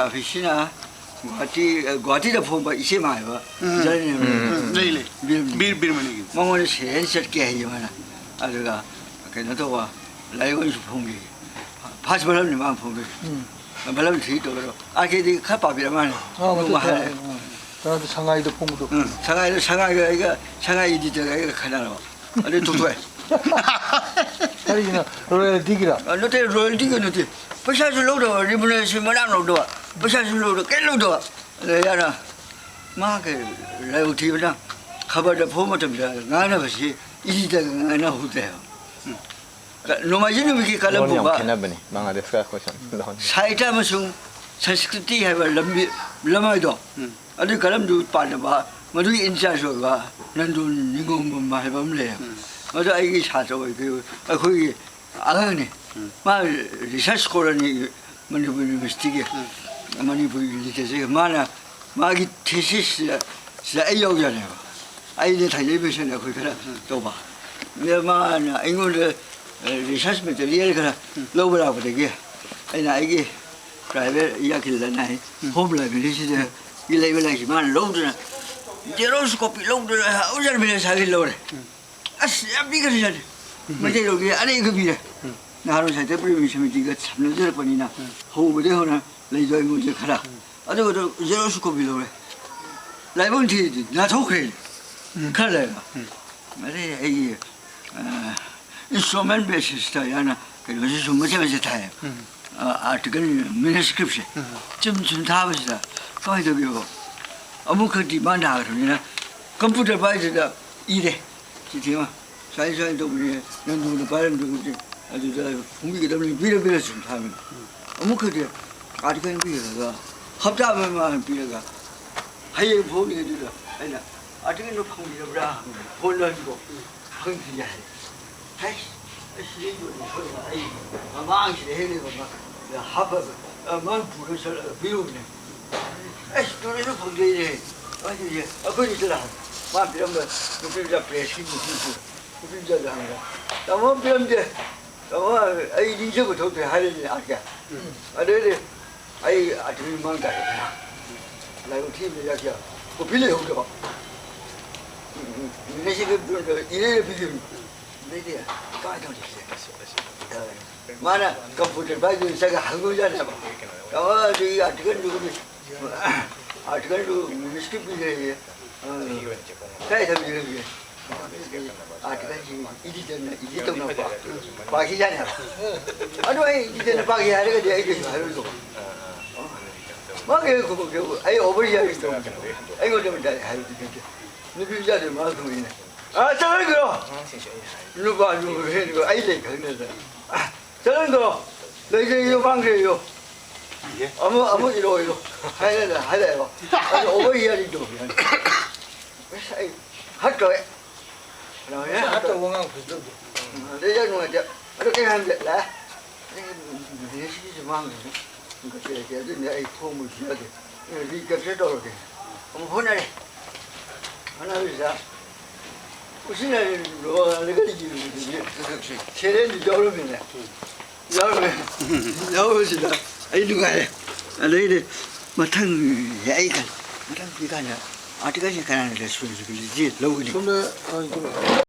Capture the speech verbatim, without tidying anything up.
ꯑꯣꯐꯤꯁꯁꯤꯅ ꯒꯨꯍꯥꯇꯤ, ꯒꯨꯍꯥꯇꯤꯗ ꯐꯣꯡꯕ ꯏꯆꯦ ꯃꯥꯏꯕ ꯎꯝ꯫ ꯖꯔꯅꯦꯜ ꯎꯝ, ꯂꯩ, ꯂꯩ꯫ ꯕꯤꯔꯃꯅꯤ꯫ ꯕꯤꯔ-, ꯕꯤꯔꯃꯅꯤꯒꯤ꯫ ꯃꯉꯣꯟꯗ ꯁꯦꯟ ꯆꯠꯀꯦ ꯍꯥꯏꯌꯦ ꯃꯥꯅ꯫ ꯑꯗꯨꯒ ꯀꯩꯅꯣ ꯇꯧꯕ, ꯂꯥꯏꯔꯤꯛ ꯑꯣꯏꯅꯁꯨ ꯐꯣꯡꯈꯤ꯫ ꯐꯥꯔꯁ ꯕꯂꯝꯅꯤ ꯃꯥꯅ ꯐꯣꯡꯈꯤꯁꯦ꯫ ꯎꯝ꯫ ꯕꯂꯝ ꯊ꯭ꯔꯤ ꯇꯧꯒꯗꯕ꯫ ꯑꯥꯔ ꯀꯦꯗꯤ ꯈꯔ ꯄꯥꯕꯤꯔ ꯃꯥꯜꯂꯦ꯫ ꯑꯥ, ꯃꯗꯨ ꯃꯗꯨ ꯃꯍꯥꯏ-, ꯇꯧꯔꯦ꯫ ꯑꯥ꯫ ꯀꯩꯅꯣꯗ ꯁꯉꯥꯏꯗ ꯐꯣꯡꯕꯗꯣ꯫ ꯎꯝ, ꯁꯉꯥꯏꯗ, ꯁꯉꯥꯏꯒ ꯑꯩꯒ, ꯁꯉꯥꯏ ꯏꯗꯤꯇꯔꯒ ꯑꯩꯒ ꯈꯟꯅꯔꯕ꯫ ꯑꯗꯨ ꯇꯣꯛꯊꯣꯛꯑꯦ꯫ ꯀꯔꯤꯒꯤꯅꯣ? ꯔꯣꯌꯦꯜꯇꯤꯒꯤꯔꯣ? ꯑ, ꯅꯠꯇꯦ, ꯔꯣꯌꯦꯜꯇꯤꯒꯤ ꯅꯠꯇꯦ꯫ ꯄꯩꯁꯥꯁꯨ ꯂꯧꯗꯕ, ꯔꯤꯃꯨꯅꯔꯦꯁꯟ ꯃꯅꯥ ꯂꯧꯗꯕ꯫ ꯄꯩꯁꯥꯁꯨ ꯂꯧꯗꯕ, ꯀꯩꯝ ꯂꯧꯗꯕ꯫ ꯑꯗ ꯌꯥꯔ, ꯃꯥ ꯀꯩ ꯂꯥꯏꯕꯛ ꯊꯤꯕꯅ ꯈꯕꯔꯗ ꯐꯣꯡꯕ ꯃꯇꯝꯗ ꯉꯥꯡꯅꯕꯁꯤ ꯏꯗꯤꯇꯔꯒ ꯉꯥꯡꯅꯍꯧꯗꯦ ꯍꯥꯏꯕ꯫ ꯎꯝ꯫ ꯀ-, ꯅꯣꯡꯃꯥꯏꯖꯤꯡ ꯅꯨꯃꯤꯠꯀꯤ ꯀꯂꯝ ꯂꯣꯟ ꯌꯥꯝ ꯄꯨꯕ ꯈꯦꯠꯅꯕꯅꯤ ꯕꯪꯒ꯭ꯂꯥꯗꯦꯁꯀ ꯑꯩꯈꯣꯏ ꯁꯣꯝ ꯂꯣꯟ꯫ ꯁꯥꯍꯤꯇ꯭ꯌ ꯑꯃꯁꯨꯡ ꯁꯪꯁꯀ꯭ꯔꯤꯇꯤ ꯍꯥꯏꯕ ꯂꯝꯕꯤ, ꯂꯃꯥꯏꯗꯣ, ꯎꯝ꯫ ꯑꯗꯨꯒꯤ ꯀꯂꯝꯗꯨ ꯄꯥꯟꯅꯕ, ꯃꯗꯨꯒꯤ ꯏꯟꯆꯥꯔꯖ ꯑꯣꯏꯕ ꯅꯟꯗꯨ ꯅꯤꯉꯣꯝꯕꯝ ꯍꯥꯏꯕ ꯑꯃ ꯂꯩꯌꯦ꯫ ꯎꯝ꯫ ꯃꯗꯨ ꯑꯩꯒꯤ ꯁꯥꯇ꯭ꯔ ꯑꯣꯏꯈꯤꯕ, ꯑꯩꯈꯣꯏꯒꯤ ꯑꯉꯥꯡꯅꯤ꯫ ꯎꯝ꯫ ꯃꯥ ꯔꯤꯁꯔꯁ ꯁ꯭ꯀꯣꯂꯔꯅꯤ ꯃꯅꯤꯄꯨꯔ ꯌꯨꯅꯤꯚꯔꯁꯤꯇꯤꯒꯤ꯫ ꯎꯝ꯫ ꯃꯅꯤꯄꯨꯔꯒꯤ ꯂꯤꯇꯔꯦꯆꯔꯒꯤ꯫ ꯃꯥꯅ ꯃꯥꯒꯤ ꯊꯤꯁꯤꯁꯁꯤꯗ, ꯁꯤꯗ ꯑꯩ ꯌꯥꯎꯖꯅꯦꯕ꯫ ꯑꯩꯅ ꯊꯥꯏꯖꯩ ꯃꯤꯁꯟ ꯑꯩꯈꯣꯏ ꯈꯔ ꯎꯝ꯫ ꯇꯧꯕ꯫ ꯑꯗ ꯃꯥꯅ ꯑꯩꯉꯣꯟꯗ, ꯑ, ꯔꯤꯁꯔꯁ ꯃꯦꯇꯔꯤꯌꯦꯜ ꯈꯔ ꯎꯝ꯫ ꯂꯧꯕ ꯂꯥꯛꯄꯗꯒꯤ ꯑꯩꯅ ꯑꯩꯒꯤ ꯄ꯭ꯔꯥꯏꯚꯦꯠ ꯏꯌꯥꯀꯤꯜꯗꯅ ꯍꯥꯏ, ꯎꯝ꯫ ꯍꯣꯝ ꯂꯥꯏꯕ꯭ꯔꯦꯔꯤꯁꯤꯗ ꯂꯩꯕ ꯂꯥꯏꯔꯤꯛꯁꯤ ꯃꯥꯅ ꯂꯧꯗꯅ ꯖꯦꯔꯣꯛꯁ ꯀꯣꯄꯤ ꯂꯧꯗꯅ ꯍꯧꯖꯔꯃꯤꯅ ꯁꯥꯒꯤ ꯂꯧꯔꯦ꯫ ꯎꯝ꯫ ꯑꯁ, ꯌꯥꯝ ꯄꯤꯈ꯭ꯔꯖꯥꯠꯅꯤ꯫ ꯎꯝ꯫ ꯃꯩꯇꯩꯂꯣꯟꯒꯤ ꯑꯅꯦꯛꯒ ꯄꯤꯔꯦ꯫ ꯎꯝ꯫ ꯅꯍꯥꯟꯋꯥꯏ ꯁꯥꯍꯤꯇ꯭ꯌ ꯄ꯭ꯔꯦꯃꯤ ꯁꯃꯤꯇꯤꯒ ꯁꯝꯅꯖꯔꯛꯄꯅꯤꯅ ꯎꯝ꯫ ꯍꯧꯕꯗꯒꯤ ꯍꯧꯅ ꯂꯩꯗꯣ ꯑꯩꯉꯣꯟꯗ ꯈꯔ꯫ ꯎꯝ꯫ ꯑꯗꯨꯒꯗꯣ ꯖꯦꯔꯣꯛꯁ ꯀꯣꯄꯤ ꯂꯧꯔꯦ꯫ ꯂꯥꯏꯕꯛ ꯊꯤꯗꯤ ꯅꯥꯊꯣꯛꯈ꯭ꯔꯦ꯫ ꯎꯝ꯫ ꯈꯔ ꯂꯩꯔꯒ꯫ ꯎꯝ꯫ ꯑꯗꯩ ꯑꯩꯒꯤ, ꯑ, ꯏꯟꯁꯇꯣꯜꯃꯦꯟ ꯕꯦꯁꯤꯁꯇ ꯌꯥꯝꯅ ꯀꯩꯅꯣꯁꯤꯁꯨ ꯃꯆꯦꯠ ꯃꯆꯦꯠ ꯊꯥꯏꯌꯦ꯫ ꯎꯝ꯫ ꯑ, ꯑꯥꯔꯇꯤꯀꯜ ꯃꯦꯅꯨꯁꯀ꯭ꯔꯤꯞꯁꯦ꯫ ꯎꯝ꯫ ꯆꯨꯝ ꯆꯨꯝ ꯊꯥꯕꯁꯤꯗ ꯀꯃꯥꯏꯅ ꯇꯧꯒꯦꯕꯣ? ꯑꯃꯨꯛ ꯈꯛꯇꯤ ꯃꯥ ꯅꯥꯈ꯭ꯔꯕꯅꯤꯅ ꯀꯝꯄ꯭ꯌꯨꯇꯔ ꯄꯥꯏꯗꯨꯗ ꯏꯔꯦ꯫ ꯆꯤꯊꯤ ꯑꯃ, "ꯁꯨꯃꯥꯏ ꯁꯨꯃꯥꯏꯅ ꯇꯧꯕꯅꯦ, ꯅꯪ ꯅꯣꯡꯃꯗ ꯄꯥꯏꯔꯝꯗ꯭ꯔꯒꯗꯤ ꯑꯗꯨꯗ ꯐꯣꯡꯕꯤꯒꯗꯕꯅꯤ, ꯄꯤꯔ ꯄꯤꯔ ꯁꯨꯝ ꯊꯥꯕꯅꯤ꯫ ꯑꯃꯨꯛ ꯈꯛꯇꯤ ꯑꯥꯔꯇꯤꯀꯜ ꯄꯤꯔꯒ ꯍꯞꯇꯥ ꯑꯃ ꯃꯃꯥꯡ ꯄꯤꯔꯒ ꯍꯌꯦꯡ ꯐꯣꯡꯅꯤ ꯑꯗꯨꯗ ꯑꯩꯅ ꯑꯥꯔꯇꯤꯀꯜꯗꯣ ꯐꯪꯕꯤꯔꯕ꯭ꯔꯥ ꯍꯪꯕꯅꯦ, ꯐꯣꯟꯗ ꯍꯪꯉꯤꯀꯣ, ꯐꯪꯗ꯭ꯔꯤ ꯍꯥꯏ꯫ ꯍꯩꯁ, ꯑꯁ, ꯑꯩ ꯌꯣꯟꯕ ꯁꯣꯏꯗꯅ ꯑꯩ ꯃꯃꯥꯡꯁꯤꯗ ꯍꯦꯛ ꯂꯩꯕ ꯑꯃ ꯍꯥꯞꯄꯒ, ꯑ, ꯃꯥꯅ ꯄꯨꯔ ꯆꯠꯂꯒ ꯄꯤꯔꯨꯕꯅꯦ꯫ ꯑꯁ, ꯇꯨꯔꯦꯟꯗ ꯐꯪꯗꯣꯏꯅꯦ꯫ ꯑꯩꯈꯣꯏꯅ ꯆꯠꯂ ꯍꯪꯉꯦ꯫ ꯃꯥ ꯄꯤꯔꯝꯕ ꯅꯨꯄꯤ ꯃꯆꯥ ꯄ꯭ꯔꯦꯁꯀꯤ ꯅꯨꯄꯤꯁꯨ, ꯅꯨꯄꯤ ꯃꯆꯥꯗ ꯍꯪꯉꯦ꯫ "ꯇꯥꯃꯣ ꯄꯤꯔꯝꯗꯦ꯫ ꯇꯥꯃꯣ, ꯑꯩ ꯅꯤꯡꯁꯤꯡꯕ ꯊꯣꯛꯇ꯭ꯔꯦ" ꯍꯥꯏꯔꯦꯅꯦ ꯑꯥꯔꯀꯦ꯫ ꯎꯝ꯫ ꯑꯗꯩꯗꯤ ꯑꯩ ꯑꯥꯔꯇꯤꯀꯜ ꯃꯥꯡ ꯇꯥꯔꯦꯗꯅ꯫ ꯂꯥꯏꯕꯛ ꯊꯤꯕꯗ ꯌꯥꯈꯤ ꯌꯥꯕ꯫ ꯀꯣꯄꯤ ꯂꯩꯍꯧꯗꯕ꯫ ꯎꯝ, ꯎꯝ, ꯉꯁꯤꯗꯤ ꯏꯔꯩꯗ ꯄꯤꯈꯤꯕꯅꯤ꯫ ꯑꯗꯩꯗꯤ ꯀꯃꯥꯏꯅ ꯇꯧꯅꯤ ꯁꯤꯗꯤ? ꯃꯥꯅ ꯀꯝꯄ꯭ꯌꯨꯇꯔ ꯄꯥꯏꯗꯨꯅ ꯆꯠꯂꯒ ꯍꯪꯉꯨ ꯌꯥꯗꯦꯕ꯫ ꯀꯃꯥꯏꯅ ꯑꯗꯨꯒꯤ ꯑꯥꯔꯇꯤꯀꯜꯗꯨꯒꯤ, ꯑꯥꯔꯇꯤꯀꯜꯗꯨ ꯏꯪꯂꯤꯁꯀꯤ ꯄꯤꯈ꯭ꯔꯦꯌꯦ꯫ ꯑ, ꯀꯥꯏ ꯊꯝꯕꯤꯈ꯭ꯔꯒꯦ? ꯑꯥꯔꯇꯤꯀꯜꯁꯤ ꯏꯗꯤꯇꯔꯅ ꯏꯗꯤꯠ ꯇꯧꯅꯕ ꯄꯥꯈꯤꯖꯥꯠꯅꯦꯕ꯫ ꯑꯗꯣ ꯑꯩ ꯏꯗꯤꯇꯔꯅ ꯄꯥꯈꯤ ꯍꯥꯏꯔꯒꯗꯤ ꯑꯩ ꯀꯩꯁꯨ ꯍꯥꯏꯔꯣꯏꯗꯧꯕ꯫ ꯃꯥꯒꯤ ꯑꯩ ꯑꯣꯚꯔ ꯍꯤꯌꯥꯔꯤꯡ ꯇꯧꯕꯗꯣ ꯑꯩꯉꯣꯟꯗ direct ꯍꯥꯏꯕꯗꯤ ꯅꯠꯇꯦ꯫ ꯅꯨꯄꯤ ꯃꯆꯥꯗꯨ ꯃꯥ ꯈꯪꯕꯅꯤꯅ꯫ "ꯑꯥ, ꯆꯠꯍꯟꯈ꯭ꯔꯣ!" ꯅꯨꯄꯥꯗꯨ ꯑꯩ ꯂꯩ ꯈꯪꯗꯅ꯫ "ꯑꯥ, ꯆꯠꯍꯟꯈ꯭ꯔꯣ! ꯂꯩꯈ꯭ꯔꯦꯌꯣ, ꯃꯥꯡꯈ꯭ꯔꯦꯌꯣ꯫ ꯑꯃ, ꯑꯃ ꯏꯔꯣ, ꯏꯔꯣ" ꯍꯥꯏꯔꯒ ꯍꯥꯏꯔꯛꯑꯦꯕ꯫ ꯑꯗꯣ ꯑꯣꯚꯔ ꯍꯤꯌꯥꯔꯤꯡ ꯇꯧꯕ ꯌꯥꯅꯤ꯫ ꯑꯁ, ꯑꯩ ꯍꯠ ꯇꯧꯔꯦ꯫ ꯀꯅꯥ ꯍꯣꯏꯅ ꯃꯁꯥ ꯍꯠ ꯇꯧꯕ ꯑꯉꯥꯡ ꯐꯖꯗꯕꯗꯣ꯫ ꯎꯝ, ꯑꯗꯩ ꯌꯥꯝ ꯅꯨꯡꯉꯥꯏꯇꯦ꯫ ꯑꯗꯣ ꯀꯩ ꯍꯥꯏꯔꯝꯗꯦ? ꯂꯥꯛꯑꯦ꯫ ꯑꯩ ꯉꯁꯤꯒꯤꯁꯦ ꯃꯥꯡꯈ꯭ꯔꯦꯅꯦ꯫ ꯀꯩ ꯀꯩ ꯑꯗꯨꯅꯦ ꯑꯩ ꯊꯣꯡꯕꯁꯨ ꯌꯥꯗꯦ꯫ ꯑꯩꯅ recapture ꯇꯧꯔꯒꯦ꯫ ꯑꯃꯨꯛ ꯍꯣꯠꯅꯔꯦ꯫ ꯍꯣꯠꯅꯕꯁꯤꯗ ꯎꯆꯤꯟꯅꯥꯆꯤꯟꯅ ꯂꯣꯜꯂꯒ ꯌꯦꯡꯕꯗꯗꯤ ꯁꯦꯔꯦꯟꯗꯨ ꯌꯥꯎꯔꯝꯃꯤꯅꯦ꯫ ꯌꯥꯎꯔꯝꯃꯦ꯫ ꯌꯥꯎꯕꯁꯤꯗ ꯑꯩ ꯅꯨꯡꯉꯥꯏꯔꯦ꯫ ꯑꯗꯩꯗꯤ ꯃꯊꯪ ꯑꯩ ꯈꯜꯂꯦ, ꯃꯊꯪ ꯄꯤꯀꯥꯟꯗ ꯑꯥꯔꯇꯤꯀꯜꯁꯦ ꯀꯅꯥꯅ responsibility ꯂꯧꯒꯅꯤ? ꯁꯣꯝꯗ, ꯑ,